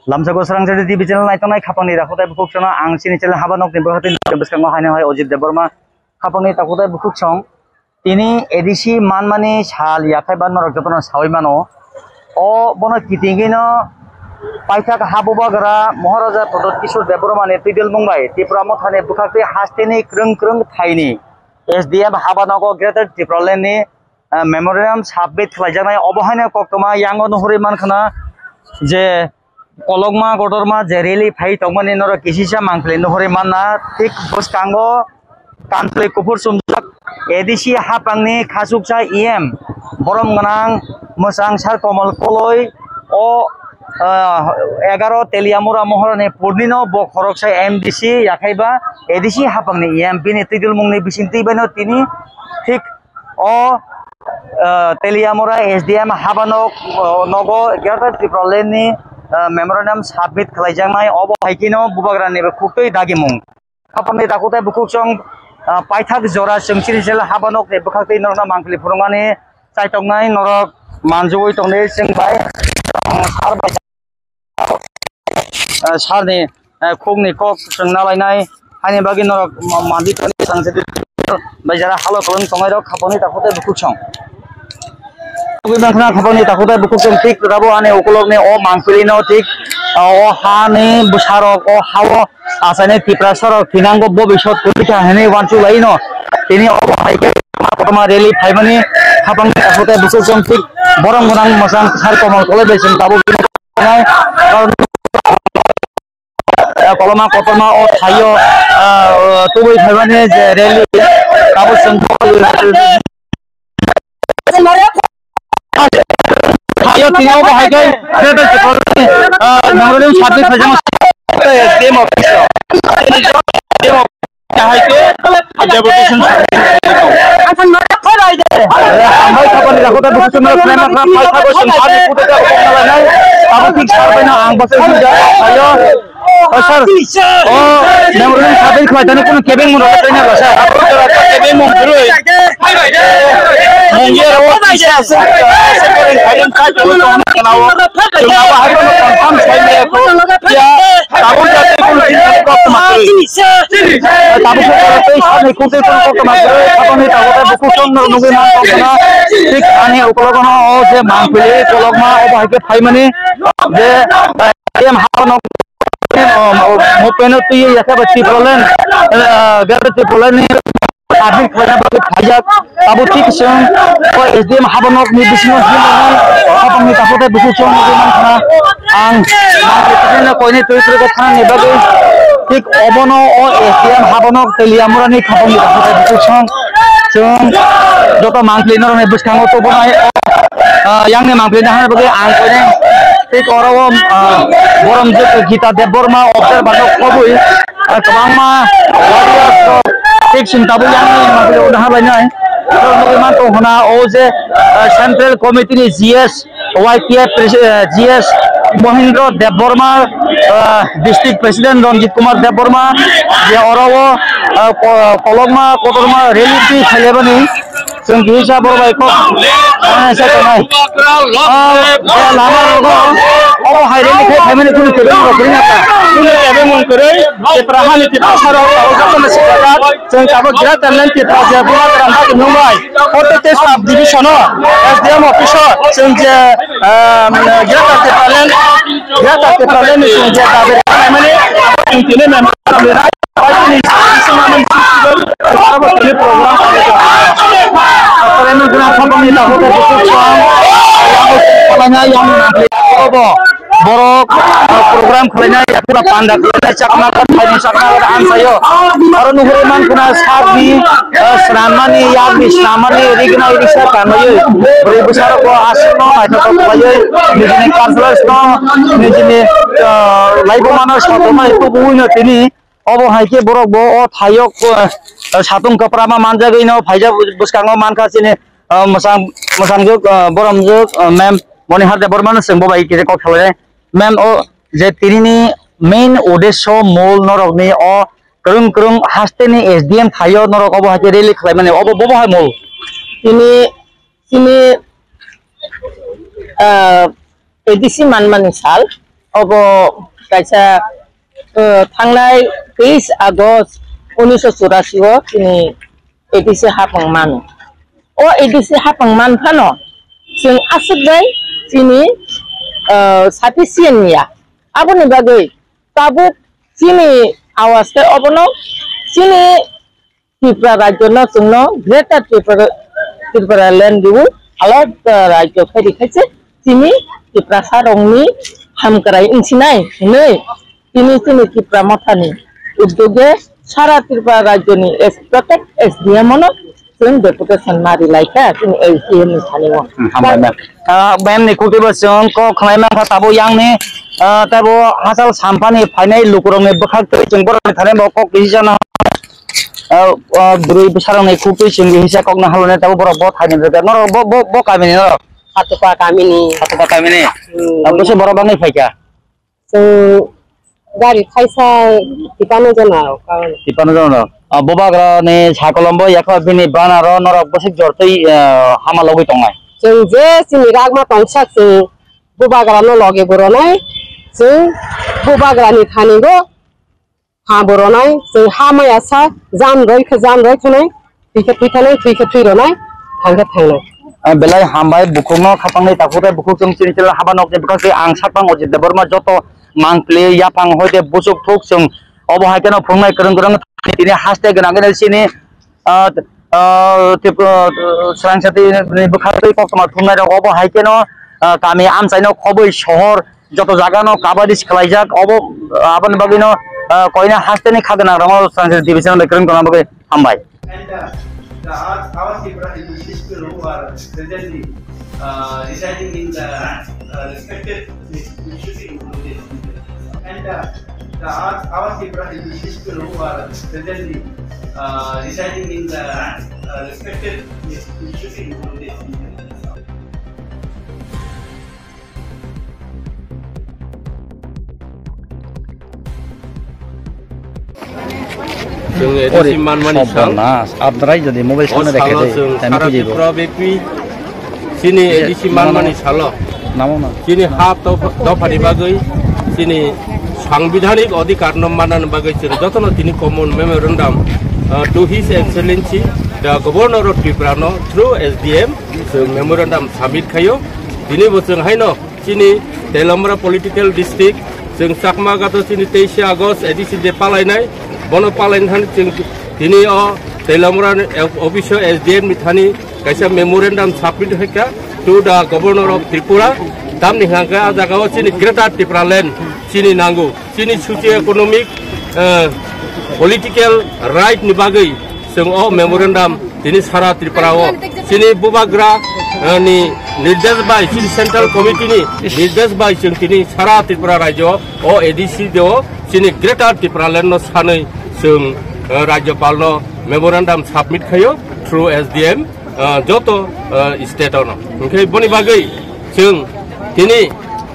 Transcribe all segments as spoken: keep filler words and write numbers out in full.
Lamsako Swrangchari T V channel naitongnai khapangni takhuk tei bukhuk chwngno ang chini channel Habanokni bwkhaktwi bwskango haino hai Ojit Debbarma khapangni takhuk tei bukhuk chwng tini A D C manmani sal yakhai ba norok jotono saui mano. O bono kitingino paithak ha bubagra Maharaja Pradyot Kishore Debbarmani twidulmung bai Tipra Mothani bwkhaktwi hasteni kwrwng kwrwng thaini S D M Habanogo Greater Tipralandni ah, memorandum submit khlaijaknai. Obo haino koktwma yango nuhurwi mankha na je kolokma kotorma je rally phai tongmani norok kisisa mangpili nuhurwi manna. Thik bwskango kantwi kuphur chumjak A D C hapangni khachuksa E M borom gwnang mwchang Sar Komal Koloi o, ah, egaro Teliamura Mohorani Purnino bo khoroksa M D C yakhaiba A D C hapangni E M bini twidulmungni bisingtwi baino tini thik o, ah, Teliamura S D M Habanok, o, nogo Greater Tipralandni, ah, memorandum submit khlaijaknai. Obo hai kheno bubagrani bo khuktwi dagimung. Hapangni takhuk tei bukhuk chwng, ah, paithak jora chwng chini chela Habanokni bwkhaktwi norokno mangpili phunukmani chaitoknai norok manjui tongdi chwng bai, ah, sar bai. Ah, sarni, ah, khukni kok chwng nalainai, haini bagwi norok ma-, manjui tongdi, tangsi bai jara halo kolong tongnai rok khapangni takhuk tei bukhuk chwng. Tugwi mankha khapangni takhuk tei bukhuk chwng thik rabo ani ukulokni o mangpili no thik, ah, o hani bwsarok o hao achainai Tiprasa rok thinango bobisot kwrwi kha hinwi uansuk laino. Tini obo hai khe kotorma rally phaimani khapangni takhuk tei bukhuk chwng thik borom gwnang mwchang Sar Komal Koloi bai chwng tabuk nai. Koloma kotorma o thaio, ah, tubui phaimani je rally tabuk chwng thaio tini obo hai khe Greater Tipraland, ah, memorandum submit khlaijak S D M office o. Hai khe deputation submit khlai tong. Ang thang norok phai bai de. Hambai khapangni takhuk tei bukhuk chwng no khwlai ma khwlai phai thago chwng sani kutu tei kok nalainai. Abo thik sar bai no ang bwsai hwnjak phaio. O sir, o memorandum submit khlai thani kunu kebeng mun rok tei na ba sir? Kebeng mun kwrwi. Mungya o kisa aswk, ah, separate khaiyung kha chwng tong khlao. Chwng abo hai bono confirm sai maya kho. Ya, tabuk jatwi kunu chini kok tma kwrwi. Tabuk se jatwi sani kutwi kunu kok tma kwrwi. Khabangni tabuk tei bukhuk chwng no nugwi man kok tma. Thik ani ukologo no o je mangpili kolokma obo hai khe phaimani je, ah, em hano, o, o, movement o twi yakha ba Tipraland, ah, Greater Tipraland ni Adil khlaina bagwi phaijak, abo thik chwng o S D M Habanok ni bisingo hinwi habangni takhuk tei bukhuk chwng nugwi mankha. Ang mangpili koinwi twi kwrwkha thanani bagwi thik obono o S D M Habanok Teliamura ni habangni takhuk tei bukhuk chwng chwng joto mangpili norokni bwskango tubunai o, ah, yang ni mangpili nahar bagwi ang koinwi thik oro o, ah, borom jwk Gita Debbarma observer no khobwi, ah, kwbangma warriors rok thik chwng tabuk yang ni mangpili udaha lainai. Oro nugwi manto hwna o je, ah, Central Committee ni G S Y T F pres-, ah, G S Mohindra Debbarma, ah, District President Ranjit Kumar Debbarma, je oro o, ah, ko-, kolokma kotorma rally twi khailebani. Chwng kisa borok bai kok, ah, sa tongnai. Ah, je lama rogo, obo hai rally khai phaimani kunu kebeng rok kwrwi nangkha. Kunu kebeng mung kwrwi, Tipra hani Tiprasa rok, abo jotono sikajak. Chwng tabuk Greater Land Tipra je Bubagra bagwi nung bai. Forty-three sub division o S D M office o chwng je, ah, Greater Tipraland, Greater Tipraland ni chwng je dabi rwkha naimani, chwng tini memorandum rinai. Borok program khwlainai, pura panda khwlainai, chakma kha, thaibo chakma kha, ang sayo. Aro nuhuri mankha na sakni, eh, swnamnani, yakni swnamnani, rignai, riksa kanwi, bwrwi bwsarok bo aswkno naithotok khwlaiwi, nijini councillors no, nijini, eh, laibuma no sotonai tubuwi no tini. Obo hai khe borok bo o thaio, eh, satung kwpra ma manjagwi no phaijak bwskango mankha chini, eh, mwchang, mwchangjwk, eh, boromjwk, eh, ma'am Monihar Debbarma no chwng bo bai kisa kok salainai. Ma'am, o je tinini main uddesho mol norokni o kwrwng kwrwng hasteni S D M thaio norok obo hai khe rally khlaimani obo bobo hai mol? Tini, tini, ah, A D C manmani sal, Obo kaisa, eh, thangnai teis August unisho churasi o chini A D C hapang mano. O A D C hapang man phano chwng aswk bai chini, eh, sufficient ya. Aboni bagwi tabuk chini awas khe obono chini Tripura rajyo no chwngno Greater Tripura, Tripura land riwi alada rajyo khairi khaise chini Tiprasa rokni hamkrai wngsinai hinwi tini chini Tipra Mothani udyoge sara Tripura rajyoni S-, protect S D M no chwng deputation mari laikha chini S D M ni thani o. Hmm, hambai ma'am. Ah, ma'am ni khuti bo chwng kok khlai mankha tabuk yang ni, ah, tei bo hachal samphani phainai lukurok ni bwkhak twi chwng borok ni thani bo kok kisi jana. Ah, ah, bwrwi bwsarokni khuktwi chwng hisa kokno halone tabuk borok bo thaini rwkha. Norok bo, bo, bo kamini norok? Hatuka kamini. Hatuka kamini? Hmm. Ah, bwswk borok bangni phaikha? Chwng gari thaisa tipano jona rok karon. Tipano jona rok. Ah, bubagrani sakolombo yakho bini banaro norok bwswk jortwi, ah, hama logwi tongnai? Chwng je chini ragma tongsak chwng bubagrano loge boronai, chwng bubagrani thanigo ha boronai, chwng ha maya sa jam roi khe jam roi thwnai, thwi khe thwi thwnai, thwi khe thwi ronai, thang khe thangnai. Ah, belai hambai bukhukno khapangni takhuk tei bukhuk chwng chini chwla haba nokni bwkhak tei ang sakphang Ojit Debbarma joto mangpili yaphang hoi tei buchuk thuk chwng obo hai kheno phunuknai kwrwng kwrwng tini haste gwnang gwnang chini ah, ah, tip-, ah, srangsa twi ni bwkha twi koktwma thumnai rok obo hai kheno, ah, kami amchaino khobwi sohor joto jaga no kabadi swkhlaijak obo, ah, aboni bagwi no, ah, koina haste ni khagwna rok srangsa division bai kwrwng tongna bagwi hambai. And, uh, the, our, our Tripura indigenous people who are presently, uh, residing in the, uh, respected municipality included. And, uh, the, our, our Tripura indigenous people who are presently, uh, residing in the, uh, respected municipality included. Chwng A D C manmani sal. Sabbanas, abdrai jodi mobile o sano salo rekhe de, chwng tami sara kujui bo. Tripura bepi chini A D C manmani salo. Namo na. Chini ha to-, dophani bagwi, chini sangbidanik odhikar no manani bagwi chwng jotono tini common memorandum, uh, to His Excellency the Governor of Tripura no through S D M chwng memorandum submit khaio. Tini bo chwng haino chini Teliamura political district, chwng Chakma gato chini teisha August A D C de palainai, bono palaini thani chwng tini o Teliamura ni office o S D M ni thani kaisa memorandum submit hoika to the Governor of Tripura, tamni hwnkhe a jaga o chini Greater Tripura land chini nango, chini socio economic, eh, political right ni bagwi chwng o memorandum tini sara Tripura o chini bubagra, eh, ni nirdesh bai, chini central committee ni nirdesh bai chwng tini sara Tripura rajyo o A D C de o chini Greater Tripura land no sanwi chwng, eh, rajyopal no memorandum submit khaio through S D M, eh, joto, eh, state ono. Hwnkhe boni bagwi chwng tini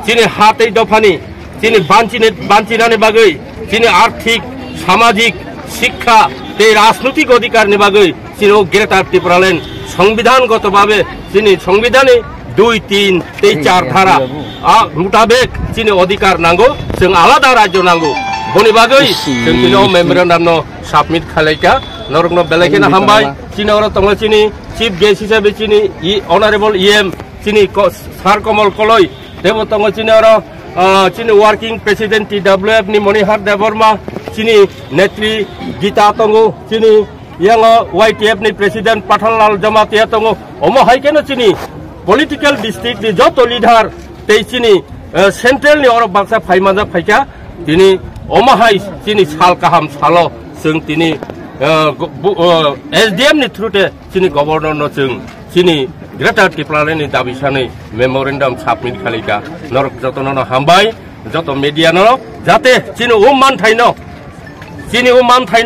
chini ha tei dophani chini banchini, banchinani bagwi, chini arthik, samajik, shikkha tei rajnotik odhikar ni bagwi, chini o Greater Tipraland songbidan goto babe, chini songbidan ni dui, tin tei char dhara, a mutabek chini odhikar nango, chwng alada rajyo nango. Boni bagwi chwng tini o memorandum no submit khalaikha, norokno belai kheno hambai. Chini oro tongo chini chief guest hisabe chini i honorable E M, chini ko-, Sir Komol Koloi, tebo tongo chini oro, ah, chini working president T W F ni Monihar Debbarma, chini netri Gita tongo, chini yango Y T F ni president Pathanlal Jamatia tongo. Omo hai kheno chini political district ni joto leader tei chini, eh, central ni oro baksa phai manjak phaikha. Tini omo hai chini sal kaham salo chwng tini, eh, go-, bu-, eh, S D M ni through te chini governor no chwng chini Greater Tipraland ni dabi sanwi memorandum submit khalaikha. Norok jotono no hambai, joto media no, jate chini o manthai no, chini o manthai